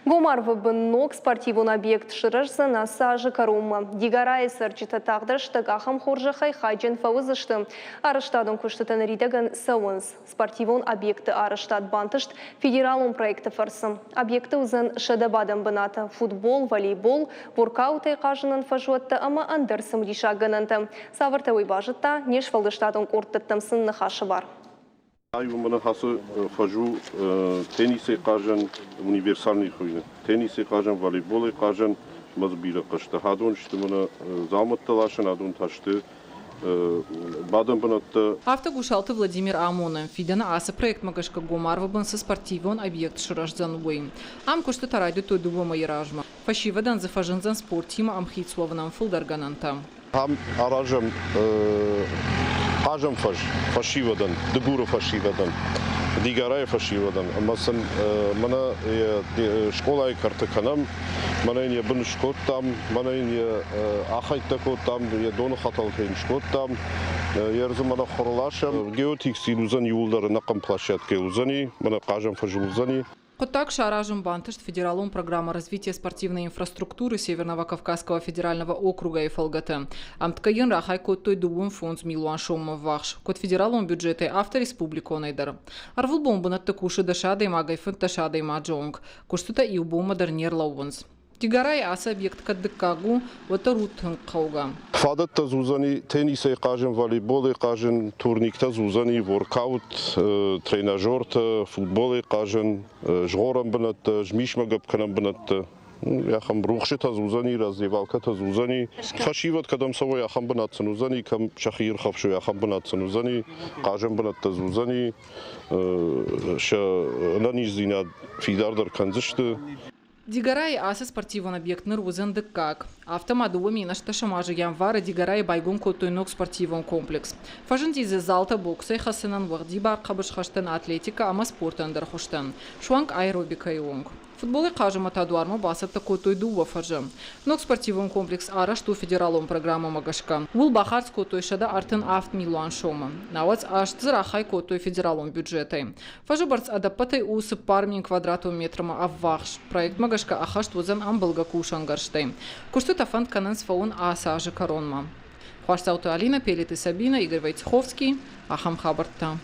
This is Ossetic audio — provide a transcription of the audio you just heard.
Гом арвы бын ног спортивон объект сырӕздзӕн ацы азы кӕронмӕ. Дигорайы цӕрджытӕ тагъд рӕстӕг ахӕм хорзӕхӕй хайджын фӕуыдзысты. Арӕзтадон куыстытӕ ныридӕгӕн цӕуынц. Спортивон объекты арӕзтад бантыст федералон проекты фӕрцы. Объекты уыдзӕн 100 бадӕн бынаты, футбол, волейбол, воркаутӕй хъазынӕн фӕзуӕттӕ ӕмӕ ӕндӕр цымыдисаг гӕнӕнтӕ. Цавӕртӕ уый базыдта, не сфӕлдыстадон къорд дӕттӕм сын ныхасы бар. Ай у мӕнӕ ацы фӕз у теннисӕй хъазӕн, универсальный хуыйны. Теннисӕй хъазӕн, волейболӕй хъазӕн, ӕмӕ дзы бирӕ хъӕзтӕ. Адон сты мӕнӕ дзаумӕттӕ ласӕн, адон та сты бадӕн бынӕттӕ. Афтӕ Гусалты Владимир амоны, фидӕны ацы проектмӕ гӕсгӕ гом арвы бын цы спортивон объект сырӕздзӕн, уый. Ам куыстытӕ райдыдтой дыууӕ мӕйы размӕ. Фӕсивӕдӕн дзы фӕзындзӕн спортимӕ ӕмхиц уӕвынӕн фылдӕр гӕнӕнтӕ. Ам аразӕм хъазӕн фӕз фӕсивӕдӕн, Дыгуры фӕсивӕдӕн, Дигорайы фӕсивӕдӕн ӕмӕ сын мӕнӕ скъолайы кӕрты кӕнӕм, мӕнӕ йын йӕ бын скодтам, мӕнӕ йын йӕ ахӕйттӕ кодтам, йӕ доны хӕтӕлтӕ йын скодтам, йе рдзы мӕнӕ хур ласӕм. Геотекстиль уыдзӕн иууылдӕр ӕнӕхъӕн площадкӕ уыдзӕни, мӕнӕ хъазӕн фӕз уыдзӕни. Хъуыддаг саразын бантыст федералон программӕ «Развитие спортивной инфраструктуры Северного Кавказского федерального округа-йы фӕлгӕты. Ӕмткӕй йын рахай кодтой 55 милуан соммӕ ввахс, куыд федералон бюджетӕй, афтӕ республиконӕй дӕр. Ӕрвылбон бынӕтты кусы 10 адӕймагӕй 15 адӕймаджы онг. Куыстытӕ иу бонмӕ дӕр не рлӕууынц. Дигорайы ацы объект кӕд дыккаг у, уӕддӕр у тынг хъӕугӕ. Фадӕттӕ дзы уыдзӕни теннисӕй хъазын, волейболӕй хъазын, турниктӕ дзы уыдзӕни, воркаут, тренажертӕ, футболӕй хъазын, згъорӕн бынӕттӕ, змисмӕ гӕпп кӕнӕн бынӕттӕ. Ахӕм рухсытӕ дзы уыдзӕни, раздевалкӕтӕ дзы уыдзӕни. Фӕсивӕд кӕдӕм цӕуой, ахӕм бынат сын уыдзӕни, кӕм сӕхи ирхӕфсой, ахӕм бынат сын уыдзӕни, хъазӕн бынӕттӕ дзы уыдзӕни, сӕ ӕнӕниздзинад фидардӕр кӕндзысты. Дигорайы ацы спортивон объект ныр уыдзӕн дыккаг. Афтӕ ма 2018 азы январы Дигорайы байгом кодтой ног спортивон комплекс. Фӕзынди дзы залтӕ боксӕй хӕцынӕн, уӕгъдибар хъӕбысхӕстӕн, атлетикӕ ӕмӕ спорты ӕндӕр хуызтӕн, суанг аэробикӕйы онг. Футболӕй хъазынмӕ та дуармӕ бацӕттӕ кодтой дыууӕ фӕзы. Ног спортивон комплекс арӕзт у федералон программӕмӕ гӕсгӕ. Ууыл бахардз кодтой 137 милуан сомы. Науӕдз аст дзы рахай кодтой федералон бюджетӕй. Фӕзы бӕрц ӕдӕппӕтӕй у 4000 квадратон метрмӕ ӕввахс. Проектмӕ гӕсгӕ ӕххӕст уыдзӕн ӕмбӕлгӕ кусӕнгӕрзтӕй. Куыстытӕ фӕнд кӕнынц фӕуын ацы азы кӕронмӕ. Хуасдзауты Алинӕ, Пелеты Сабинӕ, Игорь Войцеховский. Ахӕм хабӕрттӕ.